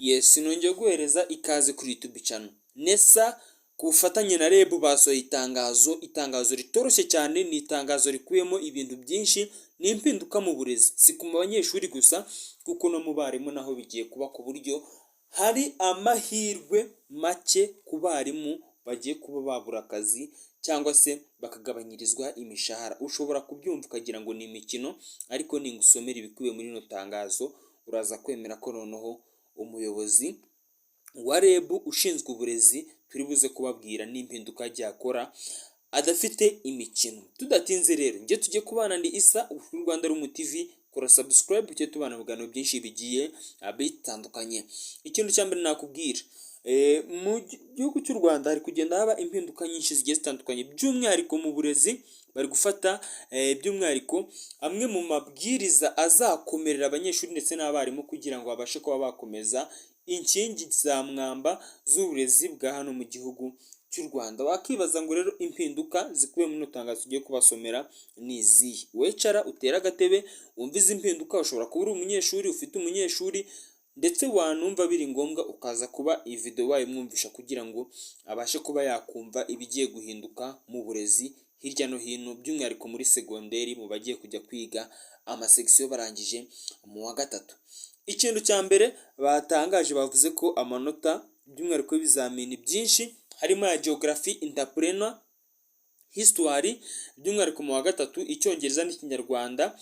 Yes, nongeye guhereza ikaze kuri YouTube channel. NESA ku bufatanye na REB basohoye itangazo, itangazo ritoroshye cyane, ni itangazo rikubiyemo ibintu byinshi, ni impinduka mu burezi, si ku banyeshuri gusa kuko no mu barimu naho bigiye kuba, ku buryo hari amahirwe make ku barimu bagiye kuba babura akazi cyangwa se bakagabanyirizwa imishahara. Ushobora kubyumva ukagira ngo ni imikino, ariko ningusomera ibikubiye muri rino tangazo uraza kwemera ko noneho umuyobozi wa REB ushinzwe uburezi turi buze kubabwira n'impinduka yagiye akora adafite imikino. Tudatinze rero, njye tujye kubana, ndi Isa kuri Rwanda Rumu TV, kora subscribe tujye tubana mu biganiro byinshi bigiye bitandukanye. Ikintu cya mbere nakubwira, mu gihugu cy'u Rwanda hari kugenda haba impinduka nyinshi zigiye zitandukanye, by'umwihariko mu burezi bari gufata by'umwihariko amwe mu mabwiriza azakomerera abanyeshuri ndetse n'abarimu kugira ngo babashe kuba bakomeza inkingi za mwamba z'uburezi bwa hano mu gihugu cy'u Rwanda. Wakibaza ngo rero impinduka zikubiye muri ino tangazo tugiye kubasomera ni izihe? Wicara utere agatebe wumve izi mpinduka. Ushobora kuba uri umunyeshuri, ufite umunyeshuri, ndetse wanumva biri ngombwa ukaza kuba iyi video wayimwumvisha kugira ngo abashe kuba yakumva ibigiye guhinduka mu burezi hirya no hino, by'umwihariko muri segonderi mu bagiye kujya kwiga amasekisiyo barangije mu wa gatatu. Ikintu cya mbere batangaje, bavuze ko amanota by'umwihariko y'ibizamini byinshi harimo aya geography, entrepreneur, histoire, by'umwihariko mu wa gatatu, Icyongereza n'Ikinyarwanda,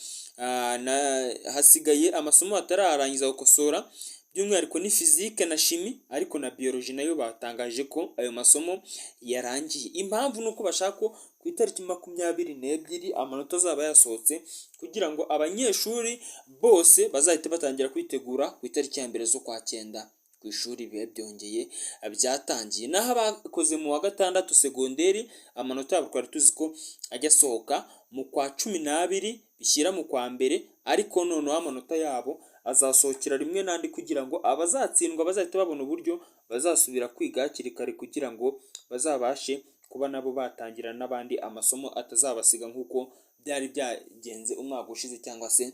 hasigaye amasomo batararangiza gukosora, by'umwihariko ni physique na chimie, ariko na biologie nayo batangaje ko ayo masomo yarangiye. Impamvu ni uko bashaka ko ku itariki 22 amanota azaba yasohotse, kugira ngo abanyeshuri bose bazahite batangira kwitegura ku itariki ya 1 z'ukwa cyenda ku ishuri bibe byongeye byatangiye. Naho abakoze mu wa gatandatu segonderi, amanota yabo twari tuzi ko ajya asohoka mu kwa 12 bishyira mu kwa mbere, ariko noneho amanota yabo azasohokera rimwe n'andi kugira ngo abazatsindwa bazahite babona uburyo bazasubira kwiga hakiri kare, kugira ngo bazabashe kuba nabo batangira n'abandi amasomo atazabasiga nk'uko byari byagenze umwaka ushize cyangwa se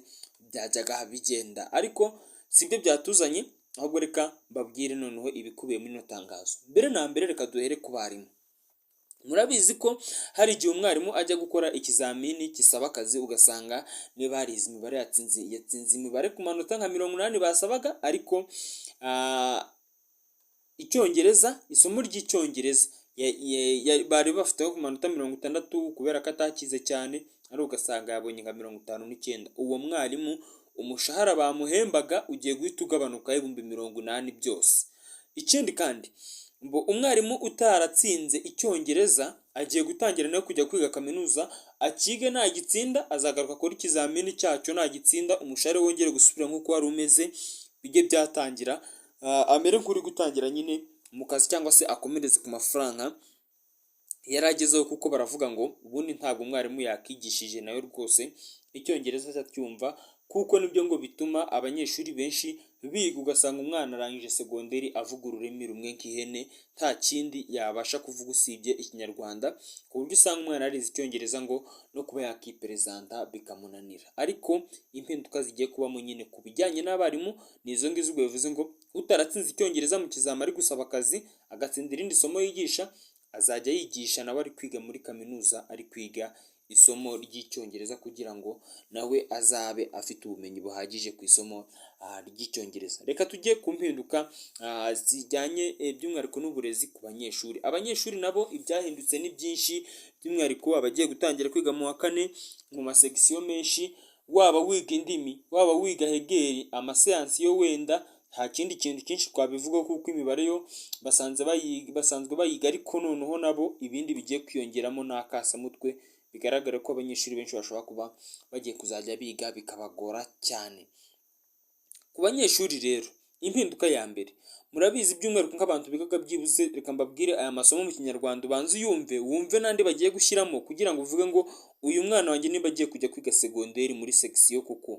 byajyaga bigenda. Ariko sibyo byatuzanye, ahubwo reka mbabwire noneho ibikubiye muri ino tangazo. Mbere na mbere, reka duhere ku barimu. Murabizi ko hari igihe umwarimu ajya gukora ikizamini gisaba akazi, ugasanga niba harize imibare yatsinze imibare ku manota nka 80 basabaga, ariko Icyongereza, isomo ry'Icyongereza bari bafiteho ku manota 60, kubera ko atakize cyane, ariko ugasanga yabonye nka 59. Uwo mwarimu umushahara bamuhembaga ugiye guhita ugabanuka 80,000 byose. Ikindi kandi, ngo umwarimu utaratsinze Icyongereza agiye gutangira nawe kujya kwiga kaminuza akige, nagitsinda azagaruka akora ikizamini cyacyo, nagitsinda umushahara wongere gusubira nk'uko wari umeze, bijye byatangira amere nk'uri gutangira nyine mu kazi cyangwa se akomereze ku mafaranga yari agezeho, kuko baravuga ngo ubundi ntabwo umwarimu yakigishije nawe rwose Icyongereza atacyumva, kuko nibyo ngo bituma abanyeshuri benshi biga ugasanga umwana arangije segonderi avuga ururimi rumwe nk'ihene, nta kindi yabasha kuvuga usibye Ikinyarwanda, ku buryo usanga umwana yarize Icyongereza ngo no kuba yakiperezanta bikamunanira. Ariko impinduka zigiye kubamo nyine ku bijyanye n'abarimu ni izo ngizo. Ubwo bivuze ngo utaratsinze Icyongereza mu kizami ari gusaba akazi, agatsinda irindi somo yigisha, azajya yigisha nawe ari kwiga muri kaminuza, ari kwiga isomo ry'Icyongereza, kugira ngo nawe azabe afite ubumenyi buhagije ku isomo ry'Icyongereza. Reka tujye ku mpinduka zijyanye by'umwihariko n'uburezi ku banyeshuri. Abanyeshuri nabo ibyahindutse ni byinshi, by'umwihariko abagiye gutangira kwiga mu wa kane mu masekisiyo menshi, waba wiga indimi, waba wiga HEGL, amasiyansi yo wenda nta kindi kintu cyinshi twabivugaho kuko imibare yo basanzwe bayiga, ariko noneho nabo ibindi bigiye kwiyongeramo ni akasamutwe. Bigaragara ko abanyeshuri benshi bashobora kuba bagiye kuzajya biga bikabagora cyane. Ku banyeshuri rero, impinduka ya mbere murabizi, by'umwihariko nk'abantu bigaga byibuze, reka mbabwire aya masomo mu Kinyarwanda, ubanze uyumve, wumve n'andi bagiye gushyiramo, kugira ngo uvuge ngo uyu mwana wanjye niba agiye kujya kwiga segonderi muri sekisiyo, kuko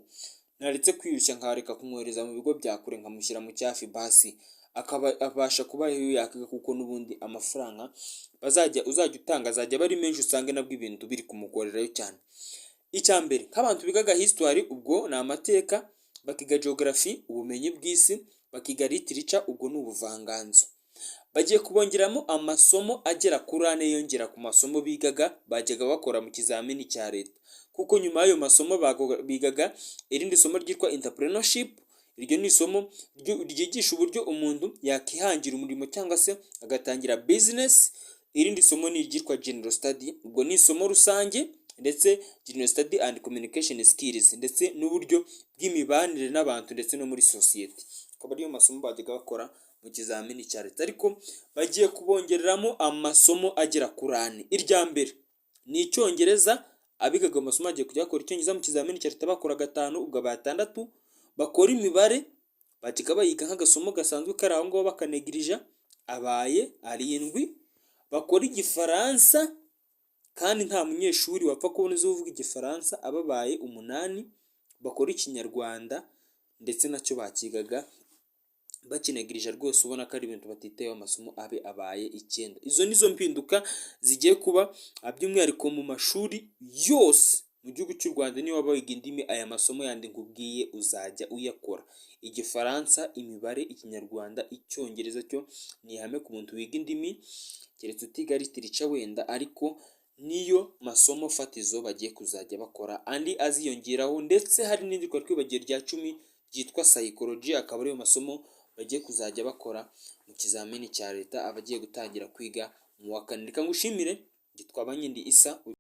naretse kwiyushya nkareka kumwohereza mu bigo bya kure, nkamushyira mu cyafi, basi akaba abasha kuba yakiga, kuko n'ubundi amafaranga bazajya uzajya utanga azajya aba ari menshi, usange nabwo ibintu biri kumugorerayo cyane. Icya mbere, nk'abantu bigaga histoire, ubwo ni amateka, bakiga geography, ubumenyi bw'isi, bakiga bakiga literature, ubwo ni ubuvanganzo. Bagiye kubongeramo amasomo agera kuri ane yongera ku masomo bigaga, bajyaga bakora mu kizamini cya leta, kuko nyuma y'ayo masomo bigaga irindi somo ryitwa entrepreneurship. Iryo ni isomo ryigisha uburyo umuntu yakihangira umurimo cyangwa se agatangira business. Irindi somo ni iryitwa general study, ubwo ni isomo rusange, ndetse general study and communication skills, ndetse n'uburyo bw'imibanire n'abantu ndetse no muri sosiyete. Akaba ariyo masomo bajyaga bakora mu kizamini cya leta, ariko bagiye kubongereramo amasomo agera kuri ane. Irya mbere ni Icyongereza. Abigaga amasomo bagiye kujya bakora Icyongereza mu kizamini cya leta, bakora gatanu, ubwo batandatu. Bakora imibare, bajyaga bayiga nk'agasomo gasanzwe kari aho ngaho bakanegirija, abaye arindwi. Bakora Igifaransa, kandi nta munyeshuri wapfa kubona uzi uvuga Igifaransa, ababaye umunani. Bakora Ikinyarwanda, ndetse nacyo bakigaga bakinegirije rwose, ubona ko ari ibintu batitayeho, amasomo abe abaye icyenda. Izo nizo mpinduka zigiye kuba by'umwihariko mu mashuri yose mu gihugu cy'u Rwanda. Niba waba wiga indimi, aya masomo yandi nkubwiye uzajya uyakora: Igifaransa, imibare, Ikinyarwanda, Icyongereza cyo ni ihame ku muntu wiga indimi, keretse utiga literature wenda, ariko niyo masomo fatizo bagiye kuzajya bakora. Andi aziyongeraho, ndetse hari n'indi twari twibagiwe rya 10 ryitwa psychology, akaba ariyo masomo bagiye kuzajya bakora mu kizamini cya leta abagiye gutangira kwiga mu wa kane. Reka ngushimire, twabanye, ndi Isa.